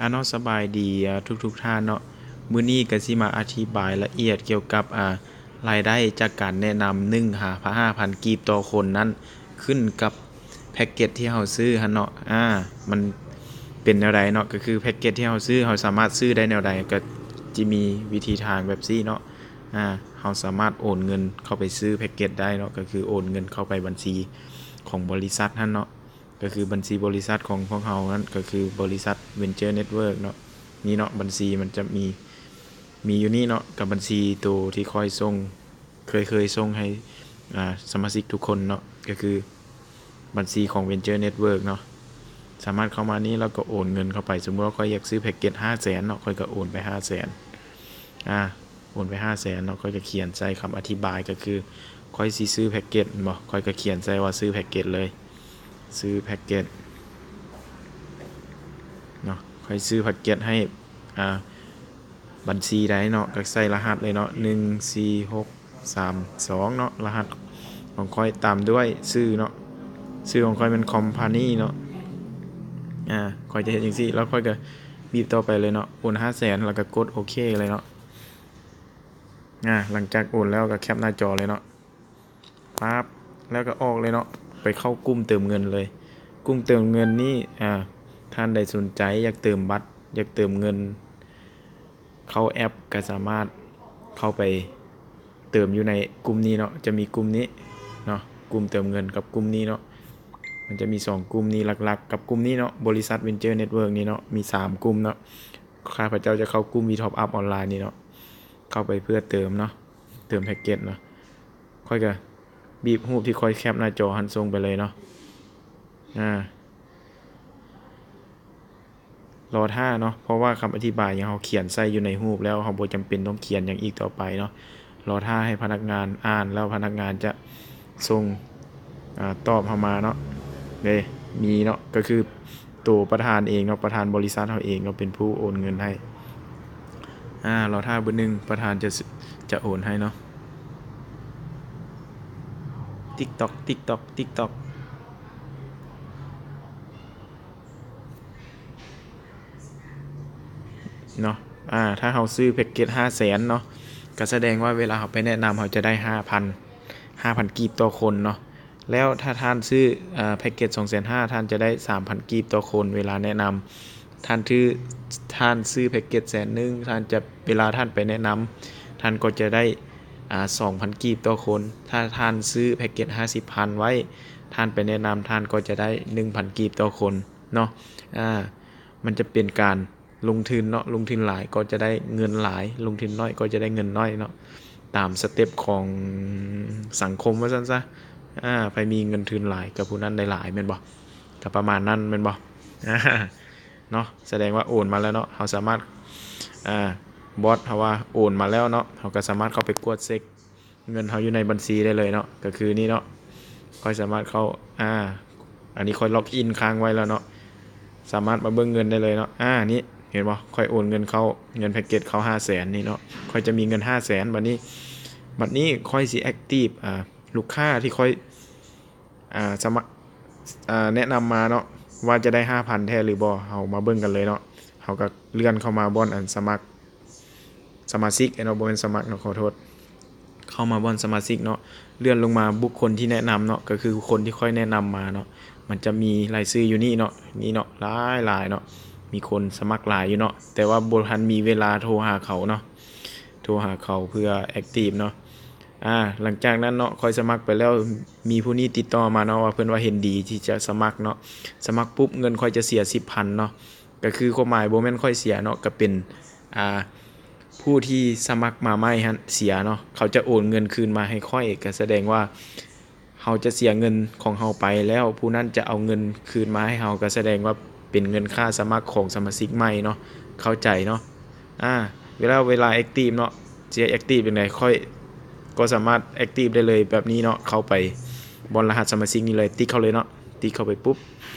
ອາເນາະ ສະບາຍດີ ອາ ທຸກໆທ່ານເນາະ. ມື້ນີ້ກະຊິມາອະທິບາຍລະອຽດກ່ຽວກັບ ອາ ລາຍໄດ້ຈາກການແນະນຳ ໜຶ່ງຫາຫ້າພັນກີບຕໍ່ຄົນນັ້ນ ຂຶ້ນກັບແພັກເກັດທີ່ເຮົາຊື້ຫັ້ນເນາະ. ອາ ມັນເປັນແນວໃດເນາະ? ກະຄືແພັກເກັດທີ່ເຮົາຊື້ ເຮົາສາມາດຊື້ໄດ້ແນວໃດ? ກະຈະມີວິທີທາງແບບຊີ້ເນາະ. ອາ ເຮົາສາມາດໂອນເງິນເຂົ້າໄປຊື້ແພັກເກັດໄດ້ເນາະ, ກະຄືໂອນເງິນເຂົ້າໄປບັນຊີຂອງບໍລິສັດຫັ້ນເນາະ. ກະຄືບັນຊີບໍລິສັດຂອງພວກເຮົານັ້ນ ກະຄືບໍລິສັດ Venture Network ເນາະ. ນີ້ເນາະ ບັນຊີມັນຈະມີ ມີຢູ່ນີ້ເນາະ ກັບບັນຊີໂຕທີ່ຂ້ອຍສົ່ງ ເຄີຍ ເຄີຍສົ່ງໃຫ້ ອາ ສະມາຊິກທຸກຄົນເນາະ ກະຄືບັນຊີຂອງ Venture Network ເນາະ. ສາມາດເຂົ້າມານີ້ ແລ້ວກໍໂອນເງິນເຂົ້າໄປ. ສົມມຸດວ່າຂ້ອຍຢາກຊື້ແພັກເກັດຫ້າແສນເນາະ ຂ້ອຍກໍໂອນໄປຫ້າແສນ ອາ ໂອນໄປຫ້າແສນເນາະ. ຂ້ອຍກໍຂຽນໃສ່ຄຳອະທິບາຍ ກໍຄືຂ້ອຍຊິຊື້ແພັກເກັດແມ່ນບໍ່? ຂ້ອຍກໍຂຽນໃສ່ວ່າຊື້ແພັກເກັດເລີຍ ຊື້ແພັກເກັດເນາະ. ຂ້ອຍຊື້ແພັກເກັດໃຫ້ ອາ ບັນຊີໃດເນາະ ກໍໃສ່ລະຫັດເລີຍເນາະ ໜຶ່ງສີ່ຫົກສາມສອງເນາະ. ລະຫັດຂອງຂ້ອຍຕາມດ້ວຍຊື່ເນາະ ຊື່ຂອງຂ້ອຍແມ່ນ Company ເນາະ. ອາ ຂ້ອຍຈະເຮັດຈັ່ງຊີ້ ແລ້ວຂ້ອຍກໍບີບຕໍ່ໄປເລີຍເນາະ ໂອນຫ້າແສນ ແລ້ວກໍກົດໂອເຄເລີຍເນາະ. ອາ ຫຼັງຈາກໂອນແລ້ວກໍແຄັບໜ້າຈໍເລີຍເນາະ ປັບ ແລ້ວກໍອອກເລີຍເນາະ ໄປເຂົ້າກຸ່ມເຕີມເງິນເລີຍ. ກຸ່ມເຕີມເງິນນີ້ ອາ ທ່ານໃດສົນໃຈຢາກເຕີມບັດ ຢາກເຕີມເງິນເຂົ້າແອັບ ກໍສາມາດເຂົ້າໄປເຕີມຢູ່ໃນກຸ່ມນີ້ເນາະ. ຈະມີກຸ່ມນີ້ເນາະ ກຸ່ມເຕີມເງິນກັບກຸ່ມນີ້ເນາະ. ມັນຈະມີສອງກຸ່ມນີ້ຫຼັກໆ ກັບກຸ່ມນີ້ເນາະ ບໍລິສັດ Venture Network ນີ້ເນາະ ມີສາມກຸ່ມເນາະ. ຂ້າພະເຈົ້າຈະເຂົ້າກຸ່ມ WeTopUp ອອນລາຍນີ້ເນາະ ເຂົ້າໄປເພື່ອເຕີມເນາະ ເຕີມແພັກເກັດເນາະ. ຂ້ອຍກະບີບຮູບທີ່ຂ້ອຍແຄັບໜ້າຈໍຫັ້ນສົ່ງໄປເລີຍເນາະ. ອາ ລໍຖ້າເນາະ ເພາະວ່າຄຳອະທິບາຍຫຍັງເຮົາຂຽນໃສ່ຢູ່ໃນຮູບແລ້ວ ເຮົາບໍ່ຈຳເປັນຕ້ອງຂຽນຫຍັງອີກຕໍ່ໄປເນາະ. ລໍຖ້າໃຫ້ພະນັກງານອ່ານ ແລ້ວພະນັກງານຈະສົ່ງ ອາ ຕອບເຮົາມາເນາະ. ເດ້ ມີເນາະ ກໍຄືໂຕປະທານເອງເນາະ ປະທານບໍລິສັດເຮົາເອງເນາະ ເປັນຜູ້ໂອນເງິນໃຫ້. ອາ ລໍຖ້າບຶດໜຶ່ງ ປະທານຈະ ຈະໂອນໃຫ້ເນາະ. ຕິກຕ໋ອກ ຕິກຕ໋ອກ ຕິກຕ໋ອກ ເນາະ. ອາ ຖ້າເຮົາຊື້ແພັກເກັດຫ້າແສນເນາະ ກໍສະແດງວ່າເວລາເຮົາໄປແນະນຳ ເຮົາຈະໄດ້ຫ້າພັນ ຫ້າພັນກີບຕໍ່ຄົນເນາະ. ແລ້ວຖ້າທ່ານຊື້ ເອີ ແພັກເກັດສອງແສນຫ້າ ທ່ານຈະໄດ້ສາມພັນກີບຕໍ່ຄົນເວລາແນະນຳ. ທ່ານຖື ທ່ານຊື້ແພັກເກັດແສນໜຶ່ງ ທ່ານຈະ ເວລາທ່ານໄປແນະນຳ ທ່ານກໍຈະໄດ້ ອາ ສອງພັນກີບຕໍ່ຄົນ. ຖ້າທ່ານຊື້ແພັກເກັດຫ້າສິບພັນໄວ້ ທ່ານໄປແນະນຳ ທ່ານກໍຈະໄດ້ໜຶ່ງພັນກີບຕໍ່ຄົນເນາະ. ອາ ມັນຈະເປັນການລົງທຶນເນາະ ລົງທຶນຫຼາຍກໍຈະໄດ້ເງິນຫຼາຍ ລົງທຶນໜ້ອຍກໍຈະໄດ້ເງິນໜ້ອຍເນາະ ຕາມສະເຕັບຂອງສັງຄົມວ່າຊັ້ນຊະ. ອາ ໃຜມີເງິນທຶນຫຼາຍກໍຜູ້ນັ້ນໄດ້ຫຼາຍແມ່ນບໍ່? ກໍປະມານນັ້ນແມ່ນບໍ່? ອາ ເນາະ ສະແດງວ່າໂອນມາແລ້ວເນາະ ເຮົາສາມາດ ອາ ບອດເຮົາວ່າໂອນມາແລ້ວເນາະ ເຮົາກໍສາມາດເຂົ້າໄປກວດເຊັກ ເງິນເຮົາຢູ່ໃນບັນຊີໄດ້ເລີຍເນາະ ກໍຄືນີ້ເນາະ ຂ້ອຍສາມາດເຂົ້າ ອາ ອັນນີ້ຂ້ອຍລັອກອິນຄ້າງໄວ້ແລ້ວເນາະ ສາມາດມາເບິ່ງເງິນໄດ້ເລີຍເນາະ. ອາ ນີ້ເຫັນບໍ່ ຂ້ອຍໂອນເງິນເຂົ້າ ເງິນແພັກເກັດເຂົ້າຫ້າແສນນີ້ເນາະ ຂ້ອຍຈະມີເງິນຫ້າແສນ. ບັດນີ້ ບັດນີ້ຂ້ອຍຊິແອັກຕີບ ອາ ລູກຄ້າທີ່ຂ້ອຍ ອາ ສະມະ ອາ ແນະນຳມາເນາະ ວ່າຈະໄດ້ຫ້າພັນແທ້ຫຼືບໍ່ ເຮົາມາເບິ່ງກັນເລີຍເນາະ. ເຮົາກໍເລື່ອນເຂົ້າມາບ່ອນອັນສະໝັກ ສະມາຊິກເນາະ ບໍ່ແມ່ນສະໝັກເນາະ ຂໍໂທດ ເຂົ້າມາບ່ອນສະມາຊິກເນາະ ເລື່ອນລົງມາບຸກຄົນທີ່ແນະນຳເນາະ ກໍຄືຄົນທີ່ຂ້ອຍແນະນຳມາເນາະ. ມັນຈະມີລາຍຊື່ຢູ່ນີ້ເນາະ ນີ້ເນາະ ຫຼາຍໆເນາະ ມີຄົນສະໝັກຫຼາຍຢູ່ເນາະ ແຕ່ວ່າບໍ່ທັນມີເວລາໂທຫາເຂົາເນາະ ໂທຫາເຂົາເພື່ອແອັກຕີບເນາະ. ອາ ຫຼັງຈາກນັ້ນເນາະ ຂ້ອຍສະໝັກໄປແລ້ວ ມີຜູ້ນີ້ຕິດຕໍ່ມາເນາະ ວ່າເພິ່ນວ່າເຫັນດີທີ່ຈະສະໝັກເນາະ. ສະໝັກປຸບ ເງິນຂ້ອຍຈະເສຍສິບພັນເນາະ ກໍຄືຄວາມໝາຍບໍ່ແມ່ນຂ້ອຍເສຍເນາະ ກໍເປັນ ອາ ຜູ້ທີ່ສະໝັກມາໃໝ່ຫັ້ນເສຍເນາະ ເຂົາຈະໂອນເງິນຄືນມາໃຫ້ຂ້ອຍ ກໍສະແດງວ່າເຮົາຈະເສຍເງິນຂອງເຮົາໄປ ແລ້ວຜູ້ນັ້ນຈະເອົາເງິນຄືນມາໃຫ້ເຮົາ ກໍສະແດງວ່າເປັນເງິນຄ່າສະໝັກຂອງສະມາຊິກໃໝ່ເນາະ ເຂົ້າໃຈເນາະ. ອາ ເວລາ ເວລາແອັກຕີບເນາະ ຊິແອັກຕີບຈັ່ງໃດ ຂ້ອຍກໍສາມາດແອັກຕີບໄດ້ເລີຍແບບນີ້ເນາະ ເຂົ້າໄປບ່ອນລະຫັດສະມາຊິກນີ້ເລີຍ ຕິກເຂົ້າເລີຍເນາະ ຕິກເຂົ້າໄປປຸບ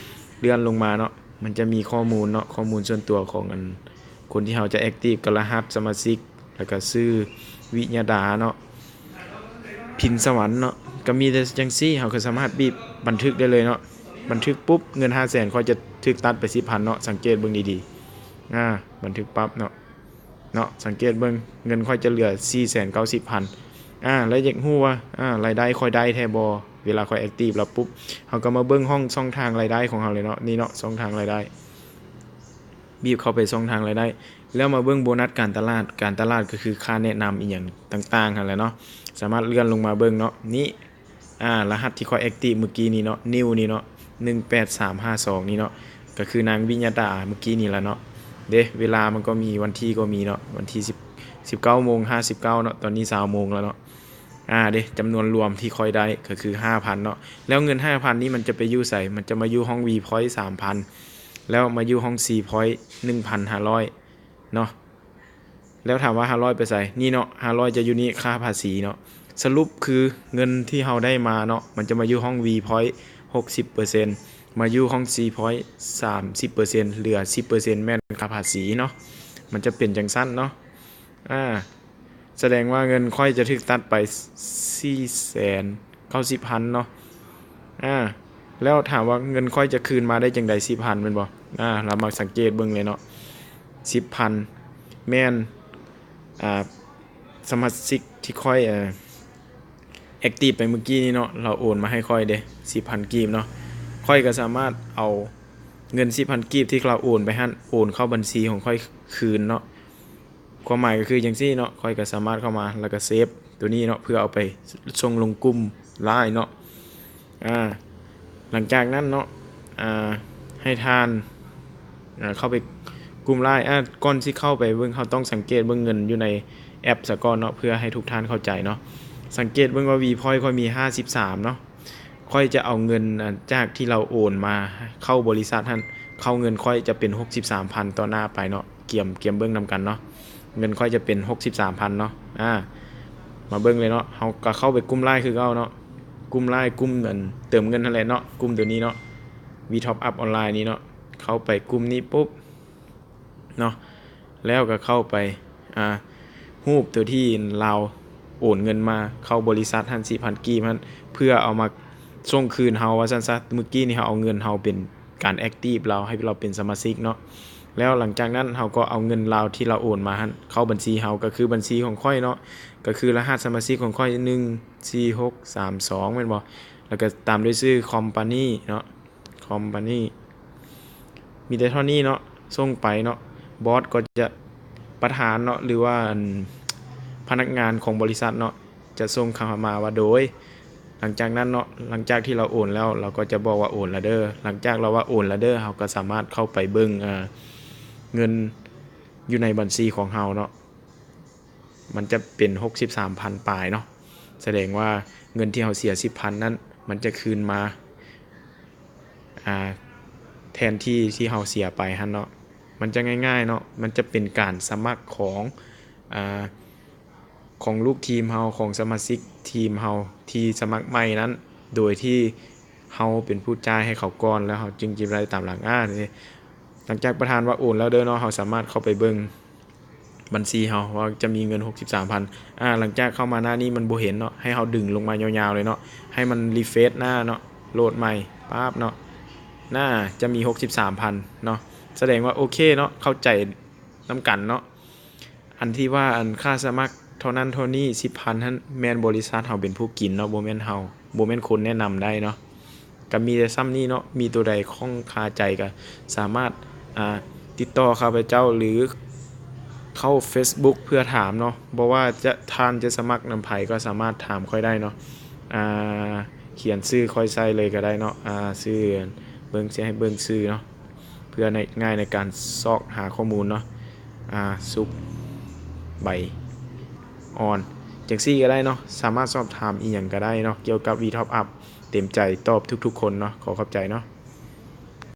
ເລື່ອນລົງມາເນາະ ມັນຈະມີຂໍ້ມູນເນາະ ຂໍ້ມູນສ່ວນຕົວຂອງອັນ ຄົນທີ່ເຮົາຈະແອັກຕີບ ກໍລະຫັດສະມາຊິກ ແລ້ວກໍຊື່ ວິຍະດາເນາະ ພິນສະຫວັນເນາະ ກໍມີແຕ່ຈັ່ງຊີ້ ເຮົາກໍສາມາດບີບບັນທຶກໄດ້ເລີຍເນາະ. ບັນທຶກປຸບ ເງິນຫ້າແສນຂ້ອຍຈະຖືກຕັດໄປສິບພັນເນາະ ສັງເກດເບິ່ງດີ ອ່າ ບັນທຶກປັບເນາະ ເນາະ ສັງເກດເບິ່ງ ເງິນຂ້ອຍຈະເຫຼືອສີ່ແສນເກົ້າສິບພັນ. ອ່າ ແລ້ວຢາກຮູ້ວ່າ ອ່າ ລາຍໄດ້ຂ້ອຍໄດ້ແທ້ບໍ່? ເວລາຂ້ອຍແອັກຕິບແລ້ວປຸບ ເຮົາກໍມາເບິ່ງຫ້ອງຊ່ອງທາງລາຍໄດ້ຂອງເຮົາເລີຍເນາະ. ນີ້ເນາະ ຊ່ອງທາງລາຍໄດ້ ບີບເຂົ້າໄປຊ່ອງທາງລາຍໄດ້ ແລ້ວມາເບິ່ງໂບນັດການຕະຫຼາດ. ການຕະຫຼາດກໍຄືຄ່າແນະນຳອີ່ຫຍັງຕ່າງໆຫັ້ນແຫຼະເນາະ. ສາມາດເລື່ອນລົງມາເບິ່ງເນາະ. ນີ້ ອ່າ ລະຫັດທີ່ຂ້ອຍແອັກຕິບມື້ກີ້ນີ້ເນາະ ນິວນີ້ເນາະ ໜຶ່ງແປດສາມຫ້າສອງນີ້ເນາະ ກໍຄືນາງວິຍາດາມື້ກີ້ນີ້ລະເນາະ. ເດ້ ເວລາມັນກໍມີ ວັນທີກໍມີເນາະ ວັນທີສິບ ສິບເກົ້າໂມງຫ້າສິບເກົ້າເນາະ ຕອນນີ້ຊາວໂມງແລ້ວເນາະ. ອ່າ ເດ້ ຈຳນວນລວມທີ່ຂ້ອຍໄດ້ກໍຄືຫ້າພັນເນາະ. ແລ້ວເງິນຫ້າພັນນີ້ມັນຈະໄປຢູ່ໃສ? ມັນຈະມາຢູ່ຫ້ອງ V Point ສາມພັນ ແລ້ວມາຢູ່ຫ້ອງ C Point ໜຶ່ງພັນຫ້າຮ້ອຍເນາະ. ແລ້ວຖາມວ່າຫ້າຮ້ອຍໄປໃສ? ນີ້ເນາະ ຫ້າຮ້ອຍຈະຢູ່ນີ້ ຄ່າພາສີເນາະ. ສະຫຼຸບຄືເງິນທີ່ເຮົາໄດ້ມາເນາະ ມັນຈະມາຢູ່ຫ້ອງ V Point ຫົກສິບເປີເຊັນ ມາຢູ່ຫ້ອງ C Point ສາມສິບເປີເຊັນ ເຫຼືອສິບເປີເຊັນແມ່ນຄ່າພາສີເນາະ. ມັນຈະເປັນຈັ່ງຊັ້ນເນາະ. ອ່າ ສະແດງວ່າເງິນຂ້ອຍຈະຖືກຕັດໄປສີ່ແສນເກົ້າສິບພັນເນາະ. ອ່າ ແລ້ວຖາມວ່າເງິນຂ້ອຍຈະຄືນມາໄດ້ຈັ່ງໃດ ສິບພັນແມ່ນບໍ່? ອ່າ ລະມາສັງເກດເບິ່ງເລີຍເນາະ ສິບພັນ ແມ່ນ ອ່າ ສະມາຊິກທີ່ຂ້ອຍ ເອີ ແອັກຕິບໄປມື້ກີ້ນີ້ເນາະ ລາວໂອນມາໃຫ້ຂ້ອຍເດ້ ສິບພັນກີບເນາະ. ຂ້ອຍກໍສາມາດເອົາເງິນສິບພັນກີບທີ່ລາວໂອນໄປຫັ້ນ ໂອນເຂົ້າບັນຊີຂອງຂ້ອຍຄືນເນາະ. ຄວາມໝາຍກໍຄືຈັ່ງຊີ້ເນາະ ຂ້ອຍກໍສາມາດເຂົ້າມາ ແລ້ວກໍເຊບໂຕນີ້ເນາະ ເພື່ອເອົາໄປສົ່ງລົງກຸ່ມ LINE ເນາະ. ອ່າ ຫຼັງຈາກນັ້ນເນາະ ອ່າ ໃຫ້ທ່ານ ອ່າ ເຂົ້າໄປກຸ່ມ LINE ອ່າ ກ່ອນຊິເຂົ້າໄປເບິ່ງ ເຮົາຕ້ອງສັງເກດເບິ່ງເງິນຢູ່ໃນແອັບສາກ່ອນເນາະ ເພື່ອໃຫ້ທຸກທ່ານເຂົ້າໃຈເນາະ. ສັງເກດເບິ່ງວ່າ V Point ຂ້ອຍມີຫ້າສິບສາມເນາະ. ຂ້ອຍຈະເອົາເງິນ ອ່າ ຈາກທີ່ລາວໂອນມາເຂົ້າບໍລິສັດຫັ້ນ ເຂົ້າເງິນຂ້ອຍຈະເປັນຫົກສິບສາມພັນຕໍ່ໜ້າໄປເນາະ. ກຽມ ກຽມເບິ່ງນຳກັນເນາະ ເງິນຂ້ອຍຈະເປັນຫົກສິບສາມພັນເນາະ. ອ່າ ມາເບິ່ງເລີຍເນາະ ເຮົາກໍເຂົ້າໄປກຸ່ມ LINE ຄືເກົ່າເນາະ ກຸ່ມ LINE ກຸ່ມ ອັນ ເຕີມເງິນຫັ້ນແຫຼະເນາະ ກຸ່ມໂຕນີ້ເນາະ V Top Up ອອນລາຍນີ້ເນາະ. ເຂົ້າໄປກຸ່ມນີ້ປຸບ ເນາະ ແລ້ວກໍເຂົ້າໄປ ອ່າ ຮູບໂຕທີ່ລາວໂອນເງິນມາເຂົ້າບໍລິສັດຫັ້ນ ສີ່ພັນກີບຫັ້ນ ເພື່ອເອົາມາສົ່ງຄືນເຮົາວ່າຊັ້ນຊະ. ມື້ກີ້ນີ້ເຮົາເອົາເງິນເຮົາເປັນການແອັກຕິບລາວ ໃຫ້ລາວເປັນສະມາຊິກເນາະ. ແລ້ວຫຼັງຈາກນັ້ນເຮົາກໍເອົາເງິນລາວທີ່ລາວໂອນມາຫັ້ນເຂົ້າບັນຊີເຮົາ ກໍຄືບັນຊີຂອງຂ້ອຍເນາະ ກໍຄືລະຫັດສະມາຊິກຂອງຂ້ອຍ ໜຶ່ງສີ່ຫົກສາມສອງ ແມ່ນບໍ່? ແລ້ວກໍຕາມດ້ວຍຊື່ຄອມພານີເນາະ ຄອມພານີ ມີແຕ່ເທົ່ານີ້ເນາະ ສົ່ງໄປເນາະ. ບອດກໍຈະ ປະທານເນາະ ຫຼືວ່າ ອັນ ພະນັກງານຂອງບໍລິສັດເນາະ ຈະສົ່ງເຂົ້າມາວ່າ ໂດຍ ຫຼັງຈາກນັ້ນເນາະ ຫຼັງຈາກທີ່ລາວໂອນແລ້ວ ລາວກໍຈະບອກວ່າ ໂອນລະເດີ. ຫຼັງຈາກລາວວ່າ ໂອນລະເດີ ເຮົາກໍສາມາດເຂົ້າໄປເບິ່ງ ເອີ ເງິນຢູ່ໃນບັນຊີຂອງເຮົາເນາະ. ມັນຈະເປັນຫົກສິບສາມພັນປາຍເນາະ ສະແດງວ່າເງິນທີ່ເຮົາເສຍສິບພັນນັ້ນ ມັນຈະຄືນມາ ອ່າ ແທນທີ່ທີ່ເຮົາເສຍໄປຫັ້ນເນາະ. ມັນຈະງ່າຍໆເນາະ ມັນຈະເປັນການສະໝັກຂອງ ອ່າ ຂອງລູກທີມເຮົາ ຂອງສະມາຊິກທີມເຮົາທີ່ສະໝັກໃໝ່ນັ້ນ ໂດຍທີ່ເຮົາເປັນຜູ້ຈ່າຍໃຫ້ເຂົາກ່ອນ ແລ້ວເຮົາຈຶ່ງຈະໄດ້ຕາມຫຼັງ. ອ່າ ນີ້ ຫຼັງຈາກປະທານວ່າໂອນແລ້ວເດີເນາະ ເຮົາສາມາດເຂົ້າໄປເບິ່ງ ບັນຊີເຮົາວ່າຈະມີເງິນຫົກສິບສາມພັນ. ອ່າ ຫຼັງຈາກເຂົ້າມາໜ້ານີ້ມັນບໍ່ເຫັນເນາະ ໃຫ້ເຮົາດຶງລົງມາຍາວໆເລີຍເນາະ ໃຫ້ມັນ refresh ໜ້າເນາະ ໂຫຼດໃໝ່ປາບເນາະ ໜ້າຈະມີຫົກສິບສາມພັນເນາະ. ສະແດງວ່າໂອເຄເນາະ ເຂົ້າໃຈນຳກັນເນາະ. ອັນທີ່ວ່າ ອັນ ຄ່າສະໝັກເທົ່ານັ້ນເທົ່ານີ້ ສິບພັນຫັ້ນ ແມ່ນບໍລິສັດເຮົາເປັນຜູ້ກິນເນາະ ບໍ່ແມ່ນເຮົາ ບໍ່ແມ່ນຄົນແນະນຳໄດ້ເນາະ. ກໍມີແຕ່ຊ່ຳນີ້ເນາະ ມີໂຕໃດຂ້ອງຄາໃຈກໍສາມາດ ອ່າ ຕິດຕໍ່ຂ້າພະເຈົ້າ ຫຼື ເຂົ້າ Facebook ເພື່ອຖາມເນາະ. ບໍ່ວ່າຈະ ທ່ານຈະສະໝັກນຳໃຜກໍສາມາດຖາມຂ້ອຍໄດ້ເນາະ. ອ່າ ຂຽນຊື່ຂ້ອຍໃສ່ເລີຍກໍໄດ້ເນາະ. ອ່າ ຊື່ ເບິ່ງ ຊິໃຫ້ເບິ່ງຊື່ເນາະ ເພື່ອໃນ ງ່າຍໃນການຊອກຫາຂໍ້ມູນເນາະ. ອ່າ ສຸກ ໃບອ່ອນ ຈັ່ງຊີ້ກໍໄດ້ເນາະ. ສາມາດສອບຖາມອີ່ຫຍັງກໍໄດ້ເນາະ ກ່ຽວກັບ V Top Up ເຕັມໃຈຕອບທຸກໆຄົນເນາະ. ຂໍຂອບໃຈເນາະ.